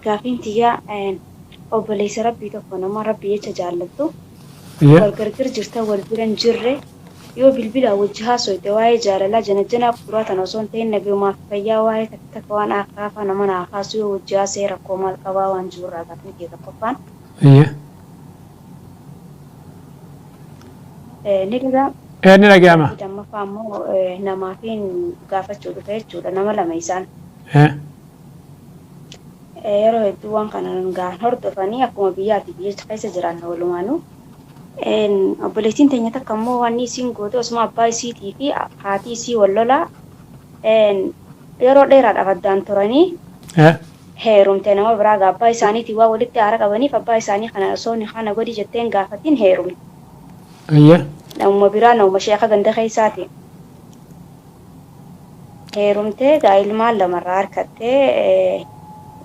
Gaafiin tiyya obboleessa Rabbii tokko nama Rabbii jecha jaallattu wal gargar jirtan wal bira hin jirre yoo bilbilaan wajji haasoyte waa'ee jaalalaa janajjanaa quduraa tana osoo hin ta'in nagayumaa fi fayyaa waa'ee takka takka waan aakhiraa faa nama naa kaasu yoo wajji haasa'e rakkoo maal qabaa waan jiru irraa gaafiin tiyya tokkoffaan. Ni dhaga'ama? Ee, ni dhaga'ama. Gaaffii lammaffaa immoo namaafiin gaafachuu dhufe jechuudha nama lama isaan. Yeroo hedduu waan kana gaan hordofanii akkuma biyyaati biyya keessa jiraanna walumaanuu. Obboleettiin teenya takka immoo wanni isiin goote osuma abbaa isiitii fi haati isii wal lolaa yeroo dheeraadhaaf addaan turanii heerumte nama biraa gaa abbaa isaaniitiin waan walitti aara qabaniif abbaa isaanii kana osoo nikaa na godhi jettee hin gaafatin heerumte. Namuma biraa namuma sheeka ganda keessaati. Heerumtee gaa ilmaan lama irraa arkattee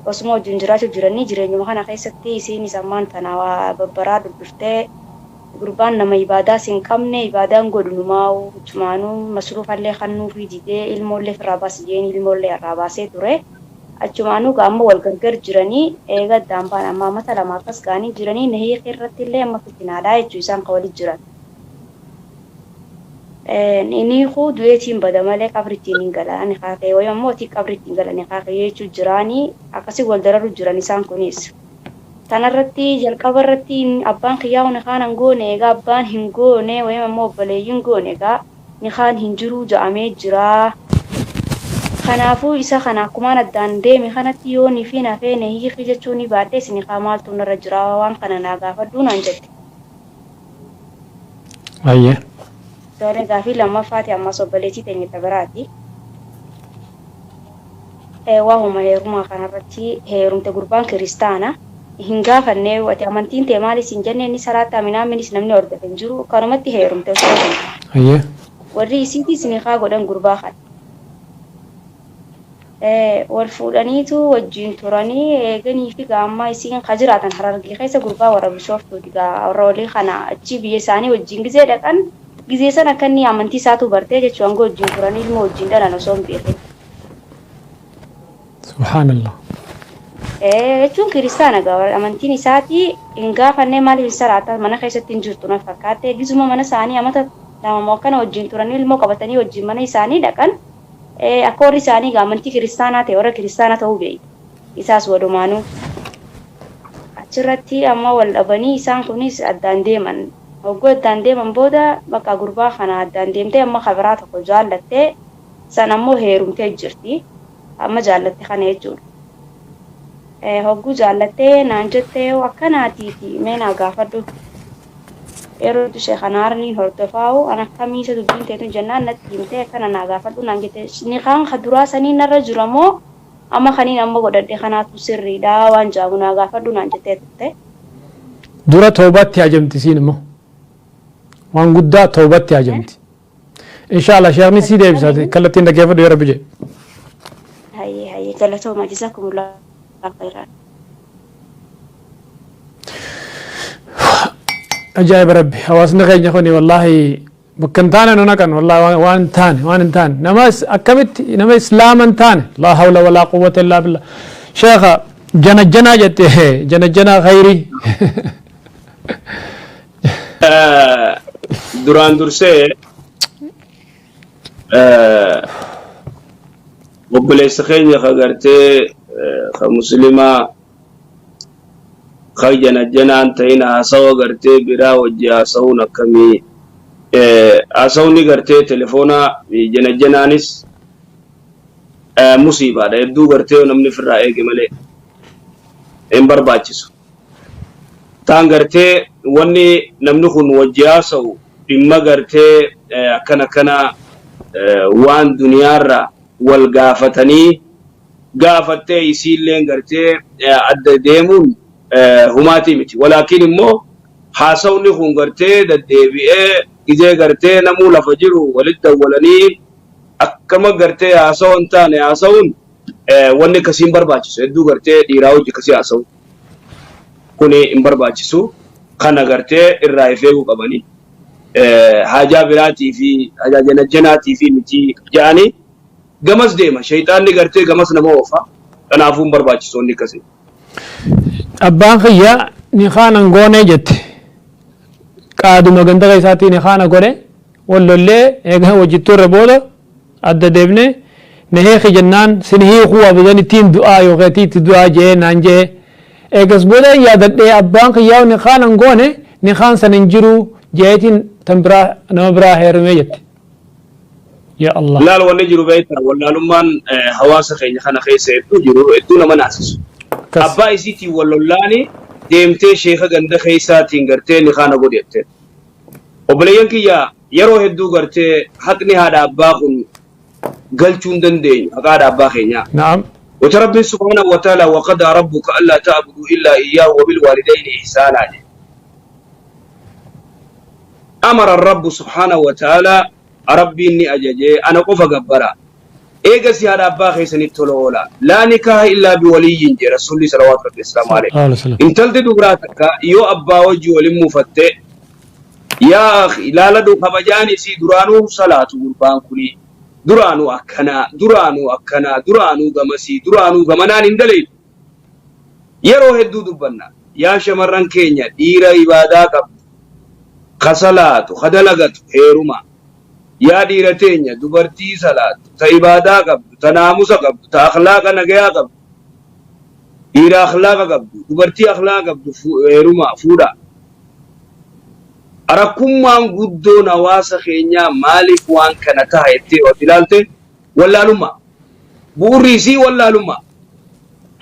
osuma wajjin jiraachuu jiranii jireenyuma kana keessatti isiinis ammaan tana waa babbaraa dhudhuftee gurbaan nama ibaadaas hin qabne ibaadaan godhu numaa'u achumaanuu masruufallee kannuufii didee ilmoollee firraa baasi jeen ilmoollee irraa baasee ture. Achumaanuu gaa amma wal gargar jiranii eega addaan ba'an amma amata 2 akkas ga'anii jiranii na hiiki irratti illee amma fitinaadha jechuu isaan ka wali jiran. Hin hiikuu du'eetiin bada malee qabrittiin hin gala ani kaakee wayii ammoo ati qabrittiin gala ani kaakee jechuu jiraanii akkasi wal dararu jiran isaan kunis. Tanarratti jalqaba irratti abbaan kiyyaa nikaan hin goone egaa abbaan hin goone wayii ammoo obboleeyyiin goone egaa nikaan hin jiruu ja'amee jira. Kanaafuu isa kana akkumaan addaan deeme kanatti yoo ni fi nafee na hiiki jechuu ni baadhees nikaa maaltu narra jira waan kana naa gaafadhuu naan jette. Hayyee. Tole gaafii lammaffaati ammas obboleettii teenya ta biraati. Waahuma heerumaa kanarratti heerumte gurbaan kiristaana hin gaafanne ati amantiin tee maali siin jenne inni salaattaa minaaminis namni hordofe hin jiru kanumatti heerumte osoo hin. Hayyee. Warri isiitiis nikaa godhan gurbaa kana. Wal fuudhaniitu wajjiin turanii eeganii fi gaa ammaa isiin ka jiraatan Harargee keessa gurbaa warra Bishooftuuti gaa warra olii kana achii biyya isaanii wajjiin gizee dhaqan gizee san akka inni amantii isaatuu bartee jechuu hanga wajjiin turanii ilmoo wajjiin dhalan osoo hin beekin. Subhaanallah. Jechuun kiristaana gaa amantiin isaatii hin gaafannee maaliif hin salaata mana keessatti hin jirtu na fakkaatte gizuma mana isaanii amata 2 moo akkana wajjiin turanii ilmoo qabatanii wajjiin mana isaanii dhaqan Akka warri isaanii egaa amantii kiristaanaa ta'e warra kiristaana ta'uu beekna. Isaas walumaanuu. Achirratti amma wal dhabanii isaan kunis addaan deeman. Hogguu addaan deeman booda bakka gurbaa kana addaan deemtee amma ka biraa tokko jaallattee san ammoo heerumtee jirti. Amma jaallatte kana jechuudha. Hogguu jaallattee naan jettee akkanaatiiti mee naa gaafadhu. Yeroo hedduu sheekha Naarniin hordofaa'u an akkamii isa dubbiin teetun jennaan natti himtee akkana naa gaafadhu naan jette nikaan ka duraa sanii narra jira moo amma kaniin amma godhadhe kanaatu sirriidha waan jaamu naa gaafadhu naan jettee turte. Dura tawbatti hajamti isiin immoo. Waan guddaa tawbatti hajamti. Inshallah sheekhni sii deebisa kallattiin dhaggeeffadhu yoo rabbi jedhe. Hayyee hayyee galatooma jazakumullahu khairan. Ajaa'iba rabbi hawaasni keenya kuni wallaahi bakka hin taane nu naqan wallaahi waan hin taane waan hin taane nama akkamitti nama islaama hin taane laa hawla walaa quwwata illaa billah sheekha janajjanaa jette janajjanaa khayrii. Duraan dursee obboleessa keenya ka gartee ka muslimaa ka janajjanaan ta'in haasawa gartee biraa wajji haasawuun akkamii haasawni gartee telefoonaa janajjanaanis musiibaadha hedduu gartee namni ofirraa eege malee hin barbaachisu. Taan gartee wanni namni kun wajji haasawu dhimma gartee akkana akkana waan duniyaarra wal gaafatanii gaafattee isiilleen gartee adda deemuun humaatii miti. Walaakin immoo haasawni kun gartee deddeebi'ee gizee gartee namuu lafa jiru walitti dawwalanii akkama gartee haasawa hin taane haasawuun wanni akkasii hin barbaachisu. Hedduu gartee dhiiraa hojii akkasii haasawuun. Kuni hin barbaachisu. Kana gartee irraa if eeguu qabani. Haajaa biraatii fi haajaa janajjanaatii fi miti ja'anii gamas deema. Shayxaanni gartee gamas nama oofa. Kanaafuu hin barbaachisu wanni akkasii. Abbaan kiyya nikaa nan goone jette. Qaaduma ganda keessaatii nikaa na godhe wal lollee eega wajji turre booda adda deebne na hiiki jennaan sin hiikuu abadan ittiin du'aa yookiin ati itti du'aa je'ee naan je'e. Eegas booda yaadadhee abbaan kiyyaa nikaa nan goone nikaan san hin jiru je'eetiin tan biraa nama biraa heerume jette. Yaa Allah. Laal wanni jiru beektaa wallaalummaan hawaasa keenya kana keessa hedduu jiru hedduu nama naasisu. Akkas. Abbaa isiitiin wal lollaani deemtee sheeka ganda keessaatiin gartee nikaa na godhi jetteen. Obboleeyyan kiyya yeroo hedduu gartee haqni haadha abbaa kun galchuu hin dandeenyu haqa haadha abbaa keenyaa. Na'am. Wata Rabbiin subhaanahu wa ta'ala waqadaa rabbuka allaa ta'budu illaa iyyaahu wa bil waalidayni ihsaanaa jedhe. Amara Rabbu subhaanahu wa ta'ala Rabbiin ni ajaje ana qofa gabbara. Eegasi haadha abbaa keessanitti tola oola. Laa nikaaha illaa biwaliyyin jedhe Rasuulli salawaatu rabbi wasalaamu alayhi. Sallallahu alaihi wasallam. Intalti dubraa takka yoo abbaa wajji waliin muufatte yaa akhi laaladhu kabajaan isii duraanuu salaatu gurbaan kuni duraanuu akkanaa duraanuu akkanaa duraanuu gamasii duraanuu gamanaan hin dalaydu. Yeroo hedduu dubbanna yaa shamarran keenya dhiira ibaadaa qabdu ka salaatu ka dalagatu heeruma. Yaa dhiira teenya dubartii salaattu ta ibaadaa qabdu ta naamusa qabdu ta akhlaaqa nagayaa qabdu dhiira akhlaaqa qabdu dubartii akhlaaqa qabdu heeruma fuudha. Rakkummaan guddoon hawaasa keenyaa maaliif waan kana taha jettee yoo ilaalte wallaalummaa. Bu'urri isii wallaalummaa.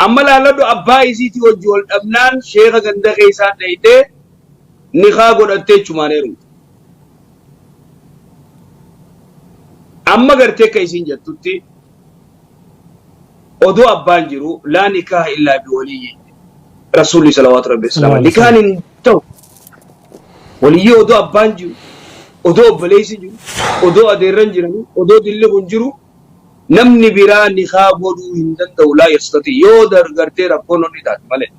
Amma laalladhu abbaa isiitii wajji wal dhabnaan sheeka ganda keessaa dhayxee nikaa godhattee achumaan heerumte. Amma gartee akka isiin jettutti odoo abbaan jiru laa nikaaha illaa biwaliyyi rasuulli salawaatu rabbi Sallallahu wasalaamu alaihi nikaan wasallam. hin ta'u waliyyii odoo abbaan jiru odoo obboleessi jiru odoo adeerran jiranii odoo dilli kun jiru namni biraa nikaa godhuu hin danda'u laa yastati yoo gartee rakkoon onni taate malee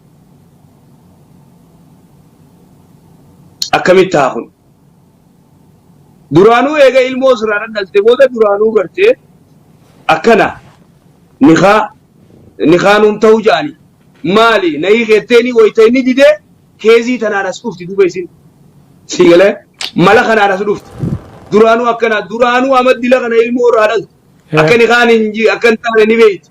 akkamitti ta'a kun duraanuu eega ilmoo sirraa dhalte booda duraanuu gartee akkana nikaa nikaanuun ta'uu ja'ani maali na hiikeetteeni wayita inni didee keezii tanaan as dhufti duuba isin si galee mala kanaan as dhufti duraanuu akkana duraanuu amaddila kana ilmoo irraa dhalte akka nikaan hin akka hin taane ni beeyti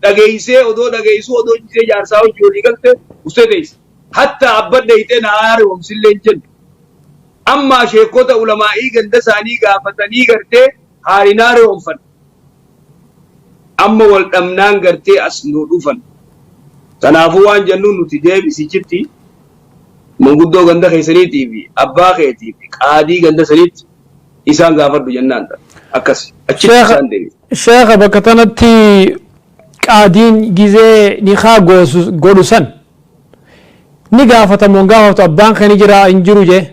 dhageessee odoo dhageessuu odoo jisee jaarsaa hojii walii galte ustee teessi hatta abba dheeyxee na haaromsillee hin jennu amma sheekota ulamaa'ii ganda isaanii gaafatanii gartee haarinaa roomfan amma wal dhabnaan gartee as nu dhufan. Kanaafuu waan jennuun nuti deebisichitti manguddoo ganda keessaniitii fi abbaa keetii fi qaadii ganda saniitti isaan gaafadhu jennaan ta'a. Akkas achitti isaan deebise. Sheekha bakka tanatti qaadiin gizee nikaa godhu san ni gaafatamu hin gaafatu abbaan kee ni jira hin jiru jee.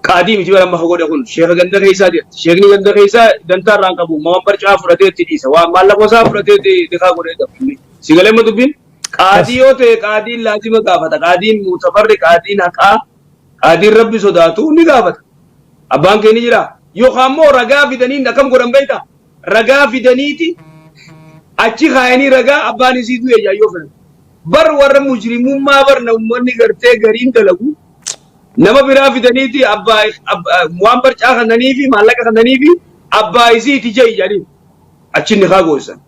Qaadii miti bara amma godhe kun sheeka ganda keessaa jetti. Sheekni ganda keessaa dantaa irraan qabu waan barcaa fudhatee itti dhiisa. Waan maallaqa isaa fudhatee itti nikaa godhee dabni. Si galee ma dubbiin? Qaadii yoo ta'e qaadiin laazima gaafata. Qaadiin muutabarri, qaadiin haqaa, qaadiin rabbi sodaatu ni gaafata. Abbaan kee ni jira. Yookaan immoo ragaa fidanii akkam godhan beektaa? Ragaa fidaniiti achi kaayanii ragaa abbaan isii du'e jaayyoo fedhan. Bar warra mujrimummaa bar namoonni gartee gariin dalagu nama biraa fidaniiti abbaa waan barcaa kannanii fi maallaqa kannanii fi abbaa isiiti ja'i jedhanii achi nikaa goosisan.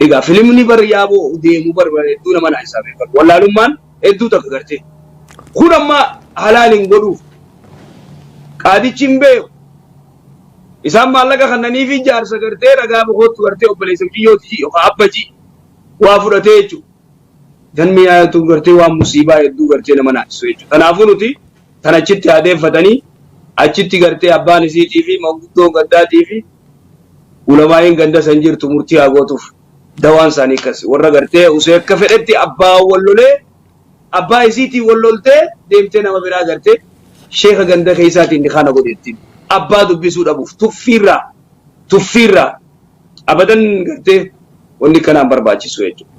Egaa filimni bar yaaboo deemu bar hedduu nama naayisaa beekamu. Wallaalummaan hedduu takka gartee. Kun amma halaal hin godhuuf. Qaadichi hin beeku. Isaan maallaqa kannanii fi jaarsa gartee ragaa bokoottu gartee obboleessa biyyooti yookaan abba ji waa fudhatee jechuudha. Ganmi yaadatu gartee waan musiibaa hedduu gartee nama naayisu jechuudha. Kanaafuu nuti tan achitti adeeffatanii achitti gartee abbaan isiitii fi manguddoon gandaatii fi ulamaa'iin ganda san jirtu murtii haa gootuuf dawaan isaanii akkas warra gartee usee akka fedhetti abbaa wal lolee abbaa isiitii wal loltee deemtee nama biraa gartee sheeka ganda keessaatiin nikaana godheettiin abbaa dubbisuu dhabuuf tuffiirraa abadan gartee wanni kanaan barbaachisu jechuudha.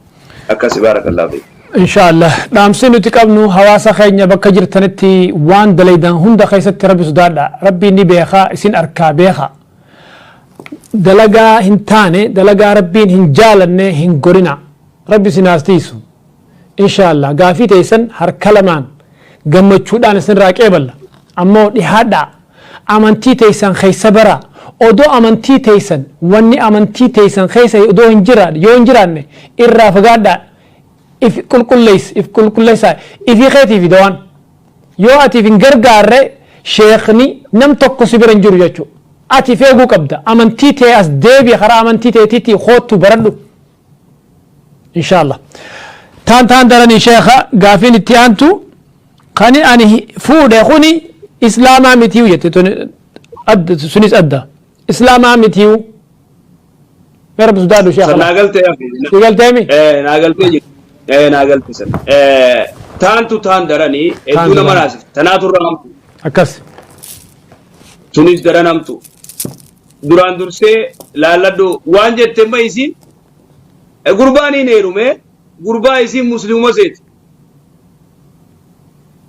Akkasi baarakallaahu fiik. Inshaallah dhaamsi nuti qabnu hawaasa keenya bakka jirtanitti waan dalaydan hunda keessatti rabbi sodaadha. Rabbiin ni beeka isin arkaa beeka. Dalagaa hin taane dalagaa rabbiin hin jaalanne hin godhina. Rabbi isin haa tiisu. Insha Allah gaafii teessan harka lamaan gammachuudhaan isinirraa qeeballa. Ammoo dhihaadhaa, amantii teessan keessa baraa. Odoo amantii teessan, wanni amantii teessan keessa odoo hin jiraanne, yoo hin jiraanne irraa fagaadhaa. If qulqulleessi, if qulqulleessaa, ifii keetiifi dawaan. Yoo ati if hin gargaarre, sheekni nam tokko si bira hin jiru jechuudha. Ati if eeguu qabda. Amantii tee as deebi'i, karaa amantii teetiitti koottu baradhu. Inshallah. Taan taan daranii sheekha, gaafiin itti aantu kani ani fuudhe kuni islaamaa mitiyu jette tuni adda, sunis adda islaamaa mitiyu. Mee Rabbi sodaadhu sheekha. San naa galtee hafe. Si galteemi? Naa galtee jirti. Naa galte san. Taantu taan daranii hedduu nama daranii. naasifti. Tanaatu irra hamtu. Akkas. Tunis daran hamtu. Duraan dursee laalladhu waan jette amma isiin gurbaan hin heerume, gurbaa isiin muslimuma seeti.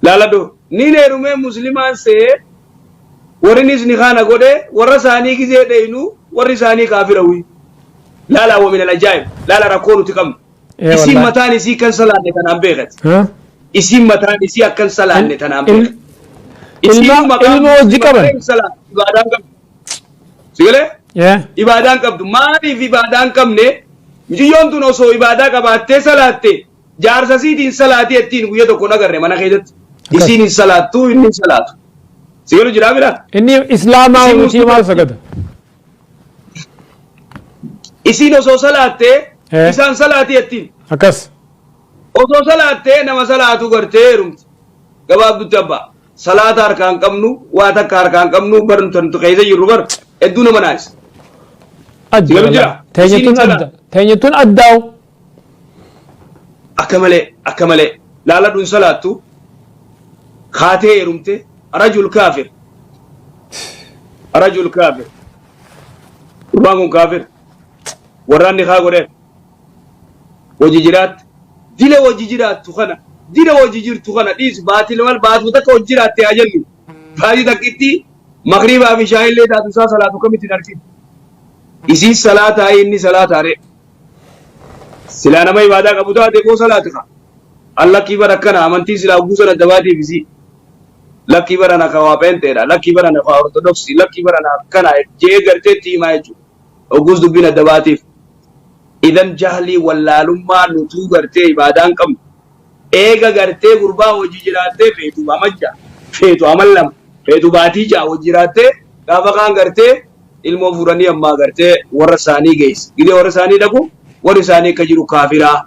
Laalladhu, niin heerume muslimaan see, warrinis ni kana godhe, warra isaanii gizee dheynu warri isaanii kaafira wi. Laala, wa min al-ajaa'ib, laala rakkoo nuti qabnu. Isiin mataan isii kan salaanne tanaan beekati. Isiin mataan isii akkan salaanne tanaan beekati. Ilma wajji qaban. Ibaadaan qabdu. Sigalee? Ibaadaan qabdu. Maaliif ibaadaan qabne? Mucayyoon tun osoo ibaadaa qabaattee salaatte, jaarsa isiitiin salaatii ittiin guyya tokko nagarre mana keessatti. Isiin hin salaattu, inni hin salaatu. Sigalu jiraa bira? Inni islaamaa Isiin miti muslima. Maal sagada? Isiin osoo salaattee isaan salaatii ittiin. Akkas. Osoo salaattee nama salaatu gartee heerumti. Gabaabdutti abbaa. Salaata harkaan qabnu, waa takka harkaan qabnu, bar nuti keessa jirru bar hedduu nama naasisa. Adda. Sigalu jira. Teenyattuun Isiin adda. Teenyattuun addaa'u. Akka malee, akka malee, laaladhuun salaattu kaatee heerumte rajul kaafir. Rajul kaafir. Gurbaan kun kaafir. Warraan ni kaa godheef. Hojii jiraatti. Dila hojii jiraattu kana. Dila hojii jirtu kana dhiis, baatii lama, baatuu takka hojii jiraatte haa jennu. Baatii takkitti magriibaa fi shaayillee taatu isaa salaatu kamitti hin arginu. Isiin salaataa, inni salaataa ree. Silaa nama ibaadaa qabu taate koo salaati kaa. Allakkii bara akkana amantii silaa guusan adda baatiif isii. Lakkii bara na kawaa peenteedha. Lakkii bara na kawaa ortodoksii. Lakkii bara na akkana jee gartee itti himaa jechuudha. Ogguus dubbiin adda baatiif. Idan jahlii, wallaalummaa nutuu gartee ibaadaan qabnu. Eega gartee gurbaa hojii jiraattee feetu amajja, feetu amal 2, feetu baatii 6 hojii jiraattee, gaafa kaan gartee ilmoo fuudhanii ammaa gartee warra isaanii geessa. Gidee warra isaanii dhaqu, warri isaanii akka jiru kaafiraa.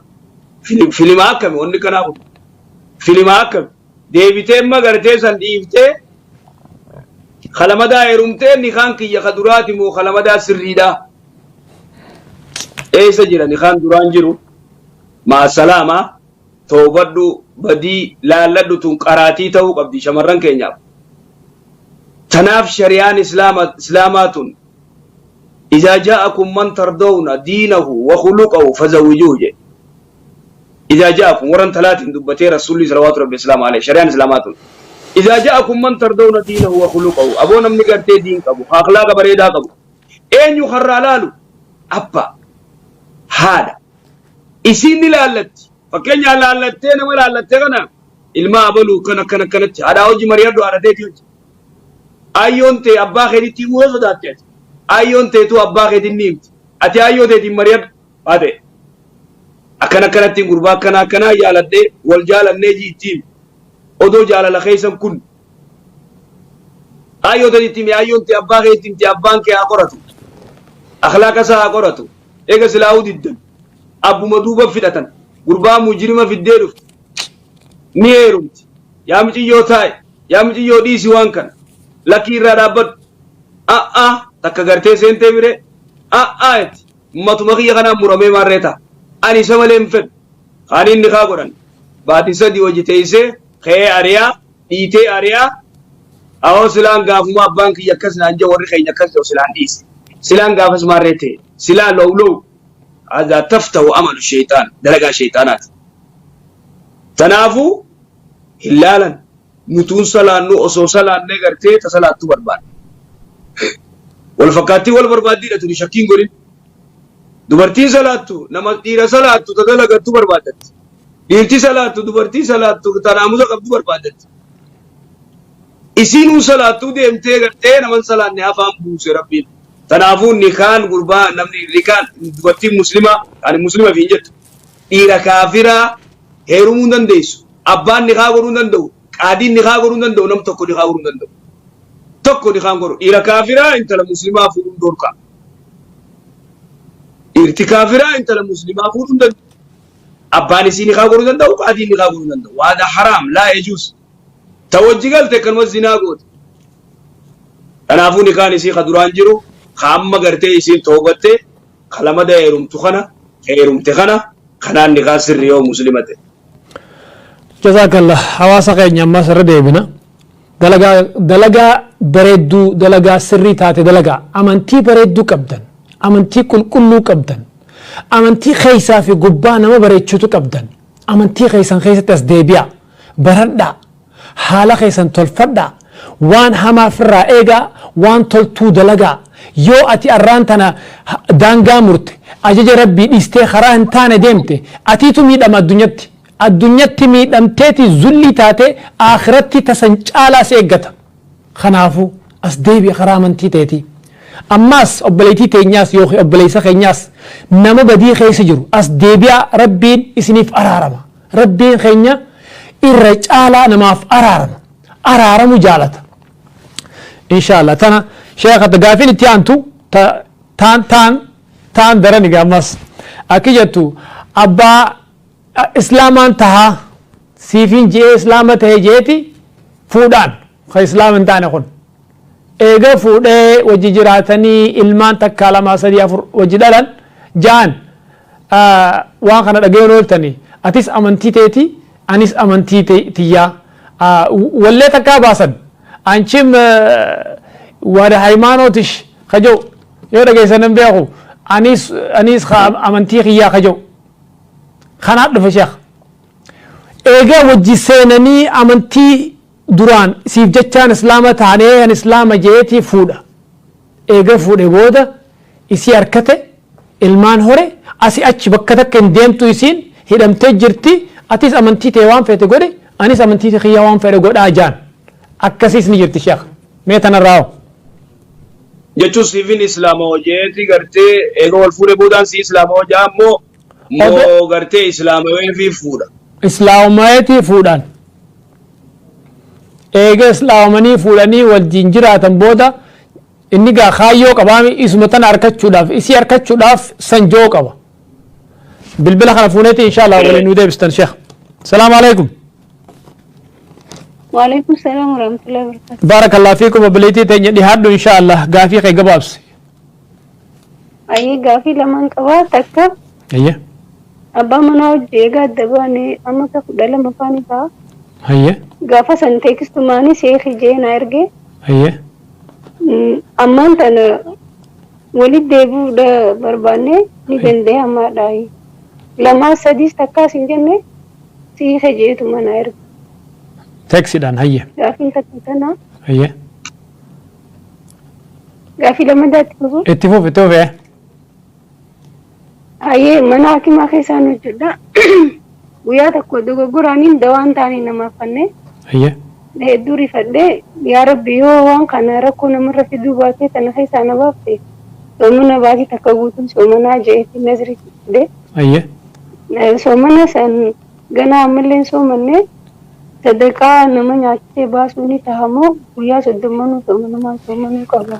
Filimaa akkami wanni kanaa kun? Filimaa akkami? Deebitee imma gartee san dhiiftee kalamadaa heerumtee, nikaan kiyya ka duraati moo kalamadaa sirriidha? Eessa jira nikaan duraan jiru? Maasalaama, toobadhu, badii laalladhu. Tun qaraatii ta'uu qabdi shamarran keenyaaf. Tanaaf shari'aan islaamaa tun إذا جاءكم من ترضون دينه وخلقه فزوجوه jedhe. إذا جاءكم ورن ثلاثين دبتي رسولي صلوات ربي السلام عليه. شريان إسلامات إذا جاءكم من ترضون دينه وخلقه، أبو نمني قرتي دين قبو، أخلاق بريدا قبو، أين يخرى لالو أبا هذا isiin ni laallatti. Fakkeenya laallattee nama laallattee kana ilma abaluu kana kana kanatti haadhaa hojii mari'adhu, haadha teetii hojii. Ayyoon tee abbaa keetitti himuu yoo sodaatte, ati ayyoon teetuu abbaa keetiin ni himti. Ati ayyoo teetiin mari'adhu haate, akkana akkanatti gurbaa akkana akkanaa jaaladhee, wal jaalannee jiitti himi. Odoo jaalala keessan kun ayyoo teetitti himi, ayyoon tee abbaa keetti himti. Abbaan kee haa qoratu, akhlaaqa isaa haa qoratu. Eega silaa'uu diddan, abbuma duuba fidhatan gurbaa mujrima fiddee dhufte ni heerumti. Yaa muciyyoo taa'e, yaa muciyyoo dhiisi, waan kana lakkii irraa dhaabbadhu. A'a, takka gartee seentee bire a'a jetti, matuma kiyya kanaan muramee maarree ta'a, ani isa malee hin fedhu. Kaan inni kaa godhan, baatii 3 hojii teessee ka'ee ari'aa dhiitee ari'aa. Awoo, silaan gaafuma abbaan kiyya akkas naan jedhu, warri keenya akkas jedhu, silaan dhiise, silaan gaafas maarree ta'e, silaa lowlow. هذا تفتح عمل الشيطان، dalagaa shayxaanaati. Tanaafuu hin laalan. Nutuun salaannu osoo salaannee gartee ta salaattu barbaadna. Wal fakkaattii wal barbaaddiidha tuni, shakkiin godhin. Dubartiin salaattu nama dhiira salaattu ta dalagattu barbaaddatti. Dhiirti salaattu dubartii salaattu ta naamusa qabdu barbaaddatti. Isiinuu salaattuu deemtee gartee naman salaanne afaan buuse Rabbiin. Tanaafuu nikaan gurbaa namni nikaan dubartiin muslimaa ani muslima fi hin jettu dhiira kaafiraa heerumuu hin dandeessu. Abbaan nikaa godhuu hin danda'u. Qaadiin nikaa godhuu hin danda'u. Nam tokko nikaa godhuu hin danda'u. Tokko nikaan godhu. Dhiira kaafiraa intala muslimaa fuudhuun dhorkaa. Dhiirti kaafiraa intala muslimaa fuudhuu hin danda'u. Abbaan isii nikaa godhuu danda'u, qaadiin nikaa godhuu danda'u. Waada haraam laa yajuuz. Ta wajji galte kanuma zinaa goote. Kanaafuu nikaan isii ka duraan jiru ka amma gartee isiin toobatte ka lamada heerumtu kana heerumte kana kanaan nikaa sirri yoo muslima ta'e. Jazaakallah hawaasa keenya ammas irra deebina. Dalagaa dalagaa bareedduu dalagaa sirrii taate dalagaa amantii bareedduu qabdan amantii qulqulluu qabdan amantii keessaa fi gubbaa nama bareechutu qabdan amantii keessan keessatti as deebi'a baradhaa haala keessan tolfadhaa waan hamaa ofirraa eegaa waan toltuu dalagaa yoo ati arraan tana daangaa murte ajaja rabbii dhiistee karaa hin taane deemte atiitu miidhama addunyatti Addunyatti miidhamteeti zullii taatee aakhiratti ta san caalaa si eeggata. Kanaafuu as deebi'i karaa amantii teetii. Ammaas obboleeytii teenyaas yookiin obboleeysa keenyaas nama badii keessa jiru as deebi'aa Rabbiin isiniif araarama. Rabbiin keenya irra caalaa namaaf araarama. Araaramu jaalata. Inshallah tana sheekha gaafiin itti aantu ta taan taan taan darani ammas akki jettu abbaa Islaamaan tahaa siifiin je'ee islaama tahe je'eeti fuudhaan ka islaama hin taane kun eega fuudhee wajji jiraatanii ilmaan takkaa lamaa sadii afur wajji dhalan ja'an waan kana dhagayuun ooltanii atis amantii teeti anis amantii tiyyaa wallee takkaa baasan anchim wada hayimaanootish ka jedhu yoo dhageessan hin beeku anis anis amantii kiyyaa ka jedhu Kanaaf dhufe sheekh. Eega wajji seenanii amantii duraan siif jechaan islaama taanee an islaama jeetii fuudha. Eega fuudhe booda isii arkate ilmaan hore asi achi bakka takka hin deemtu isiin hidhamtee jirti atis amantii tee waan feete godhi anis amantii kiyya waan fedhe godhaa jaan. Akkasiis ni jirti sheekh. Mee tanarraa hoo? Jechuun siifin islaamawa jeeti gartee eega wal fuudhe boodaan si islaamawa jaa ammoo moo gartee islaamaweefii fuudha. Islaamaweetii fuudhaan. Eega islaamanii fuudhanii wajjin jiraatan booda inni gaa kaayyoo qabaami isuma tana arkachuudhaaf isii arkachuudhaaf sanjoo qaba. Bilbila kana fuuneeti inshallah waliin nu deebistan sheekh. Salaamu alaikum. Waalaikum salaam warahmatullahi wabarakatuh. Baarakallah fiikum obboleettii teenya dhihaadhu inshallah gaafii kee gabaabsi. Ayyee gaafii lamaan qabaa takka Ayye. abbaa manaa hojii egaa adda baane amata 12 faani ta'a. Ayye. Gaafa san teekistumaanii seekii jee na erge. Ayye. Ammaan tana walitti deebi'uudha barbaanne ni danda'amaadha. Lamaa sadiis takkaas hin jenne siike jeetuma na erge. Teeksiidhaan hayye. Gaafiin takka tana. Hayye. Gaafii lamadaatti fufu. Itti fufi itti fufi. Hayyee mana hakimaa keessaan hojjedha. Guyyaa tokko dogoggoraaniin dawaan taane namaaf fannee Hayyee. hedduu rifadhee yaa rabbi yoo waan kana rakkoo namarra fiduu baatee tana keessaa na baafte soomana baatii takka guutuu soomanaa je'eeti nazrii fidhe. Hayyee. Soomana san ganaa ammallee hin soomanne sadaqaa nama nyaachisee baasuu ni taha moo guyyaa soddommanuu soomanamaan soomanuu qaba?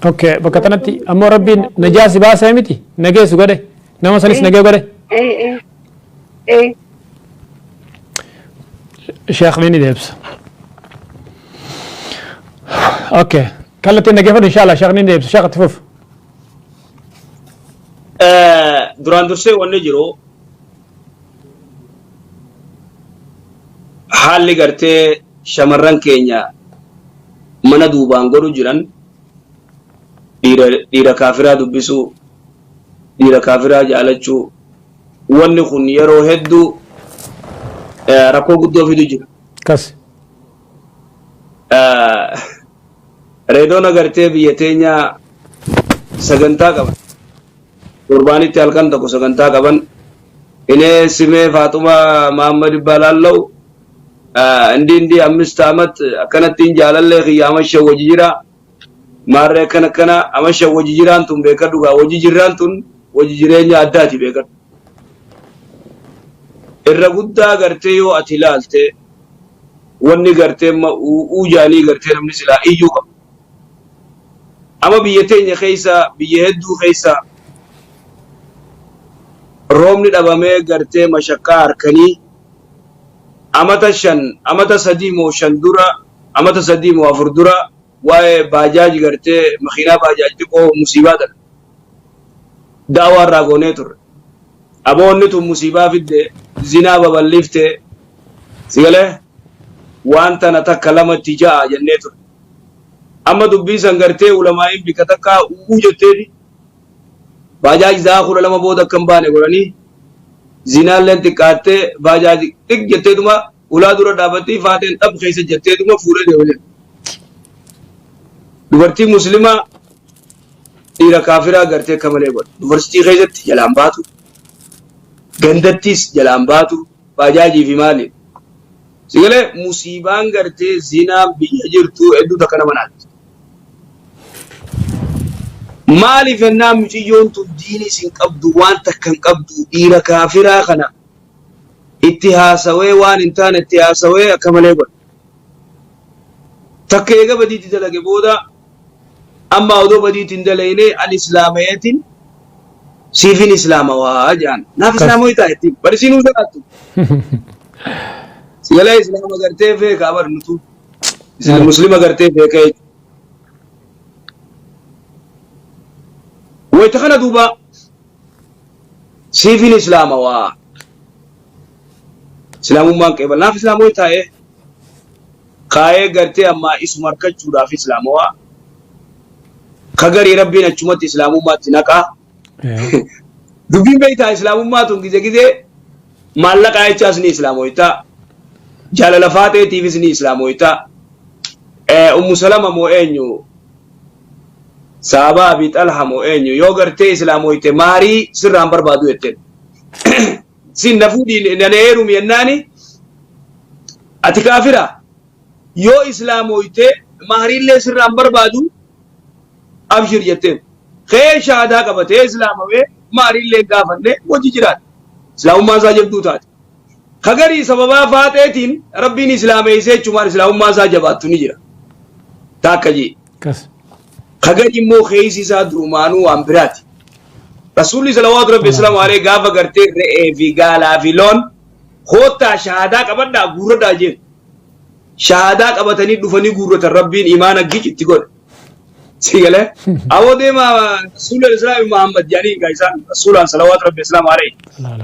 Okay, bakka tanatti ammoo rabbiin najaa si baasee miti nagee si godhe nama sanis nagee godhe. Ee ee ee. Sheekh ni deebisa. Okay, kallattiin dhaggeeffadhu inshallah sheekh ni deebisa sheekh itti fufi. Duraan dursee wanni jiru haalli gartee shamarran keenya mana duubaan godhu jiran dhiira dhiira kaafiraa dubbisuu dhiira kaafiraa jaalachuu wanni kun yeroo hedduu rakkoo guddoo fidu jira. Kas. Reedoon agartee biyya teenya sagantaa qaba. Torbaanitti halkan tokko sagantaa qaban. Inee simee Faaxumaa Mahammad Ibbaalaallau እንዲህ እንዲህ 5 አመት akkanattiin jaalallee kiyya ama shan wajji jira, maarree akkana akkana ama 5 wajji jiraan tun beekadhu gaa. Wajji jirraan tun wajji jireenya addaati, beekadhu. Irra guddaa gartee yoo ati ilaalte, wanni gartee uu jaanii gartee namni silaa iyyuu qaba. Ama biyya teenya keessa, biyya hedduu keessa roobni dhabamee gartee mashakkaa harkanii amata 5, amata 3 moo 5 dura, amata 3 moo 4 dura, waa'ee baajaaj gartee makiinaa baajaaj xiqqoo musiibaa tana daawaa irraa goonee turre. Aboonni tun musiibaa fidde, zinaa babal'ifte, sigalee waan tana takka lamatti ja'a jennee turre. Amma dubbii san gartee ulamaa'iin bika takka u'uu jetteeti baajaaj sa'a 12 booda akka hin baane godhanii, zinaalleen xiqqaattee, baajaaj xiq jetteetuma ulaa dura dhaabbattii faateen dhab keessa jetteetuma fuudhee deemee. Dubartii muslimaa dhiira kaafiraa gartee akka malee godha. Dubartii keessatti jalaan baatu, gandattis jalaan baatu, baajaajii fi maali. Sigalee musiibaan gartee zinaan biyya jirtu hedduu takka nama naatti. Maaliif ennaan mucayyoon tun diinii sin qabdu, waan takka hin qabdu, dhiira kaafiraa kana itti haasawee, waan hin taane itti haasawee akka malee godha. Takka eega badiitti dalage booda, amma odoo badiitti hin dalayne ani islaamayeetiin siifin islaamawaa jedhan. Naaf islaamawii ta'a ittiin. Bari siinuu sodaattu. Sigalee islaama gartee feekaa bar nutu. Muslima gartee feekaa jechuudha. Wayita kana duuba siifin islaamawaa. Islaamummaan qeebal. Naaf islaamawii taa'ee kaayee gartee ammaa isuma harkachuudhaaf islaamawaa. Ka garii rabbiin achumatti islaamummaatti naqaa. Dubbiin beektaa, islaamummaa tun gize gizee maallaqaa jechaas ni islaamoytaa. Jaalala faaxeetiifis ni islaamoytaa. Ummu Salama moo eenyu? Saabaa Abi Xalha moo eenyu? Yoo gartee islaamoyte maarii sirraan barbaadu jetteen. Sin na fuudhii na heerumi jennaani, ati kaafira, yoo islaamoyte maariillee sirraan barbaadu, abshir jetteen. Kee shaadaa qabatee islaamawee maariillee gaafanne wajji jiraate. Islaamummaan isaa jabduu taate. Ka garii sababaa faaxeetiin rabbiin islaameessee jechumaan islaamummaan isaa jabaattu ni jira. Taakka jee. Ka gari immoo keessi isaa durumaanuu waan biraati. Rasuulli salawaatu rabbi islaamu alayhi gaafa gartee re'ee fi gaalaa fi loon koottaa shahaadaa qabadhaa guurradhaa jeen. Shahaadaa qabatanii dhufanii guurratan, rabbiin imaana gic itti godhe. Si galee? Awoo deema Rasuulli Islaam Muhammad jedhanii egaa isaan Rasuulaan salawaatu rabbi islaamu alayhi.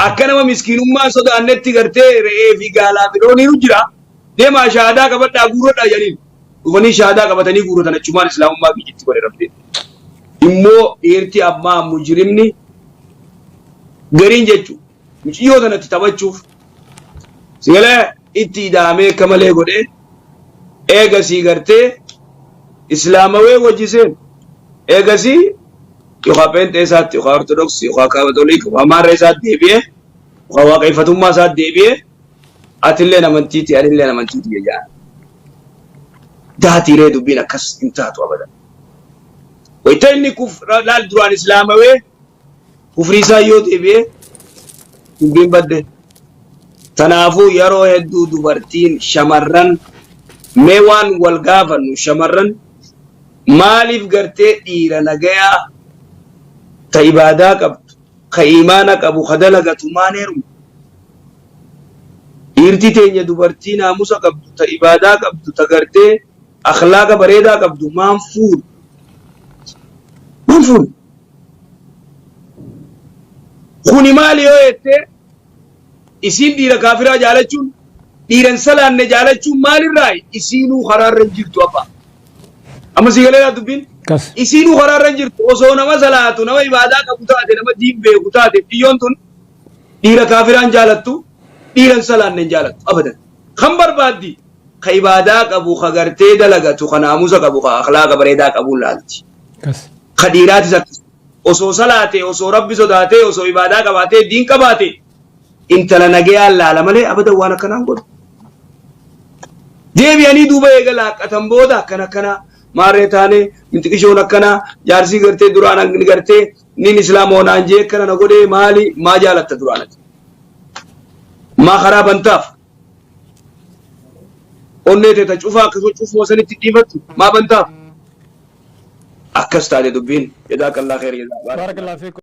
Akka nama miskiinummaan sodaannetti gartee re'ee fi gaalaa fi looniiru jira. Deemaa shahaadaa qabadhaa guurradhaa jedhaniin. Dhufanii shahaadaa qabatanii guurratan, achumaan islaamummaa gic itti godhe rabbiin. Immoo dhiirti ammaa mujrimni gariin jechuudha. Mucayyoo tanatti taphachuuf si galee itti ida'amee akka malee godhee eegasii gartee islaamawee wajji seen, eegasii yookaan pheenxee isaatti yookaan ortodoksii yookaan kaatoliik yookaan maarree isaatti deebi'ee yookaan waaqeffatummaa isaatti deebi'ee, atillee amantiiti anillee amantiiti jedhaan. Daatiiree dubbiin akkas hin taatu abadan. Wayita inni laal duraan islaamawee kufrii isaa yoo deebi'ee dubbiin badde. Tanaafuu yeroo hedduu dubartiin shamarran, mee waan wal gaafannu, shamarran maaliif gartee dhiira nagayaa ta ibaadaa qabdu, ka imaana qabu, ka dalagatu maan heerumu? Dhiirti teenya dubartii naamusa qabdu, ta ibaadaa qabdu, ta gartee akhlaaqa bareedaa qabdu maan fuudhu? Maan fuudhu? Kuni maali yoo jettee, isiin dhiira kaafiraa jaalachuun, dhiiran salaanne jaalachuun maalirraa? Isiinuu karaarra hin jirtu abbaa. Amma sii galee dubbiin? Isiinuu karaarra hin jirtu. Osoo nama salaatu, nama ibaadaa qabu taate, nama diin beeku taate, biyyoon tun dhiira kaafiraan jaalattu, dhiiran salaanne hin jaalattu abadan. Kan barbaaddi ka ibaadaa qabu, ka gartee dalagatu, ka naamusa qabu, ka akhlaaqa bareedaa qabu laalti. Ka dhiiraatis akkasuma. Osoo salaate, osoo Rabbi sodaatee, osoo ibaadaa qabaatee, diin qabaate, intala nagayaan laala malee abadan waan akkanaa hin godhu. Deebi'anii duuba eega laaqqatan booda akkana akkana maarree taane minxiqishoon akkana jaarsii gartee duraan ani gartee nin islaamoo naan jee akkana na godhee maali maa jaalatta duraan ati? Maa karaa bantaaf? Onnee tee ta cufaa akkasuma cufuma sanitti dhiifattu maa bantaaf? Akkas taate dubbiin. Jazaakallaa khayr jazaa. Baarakallahu fiikum.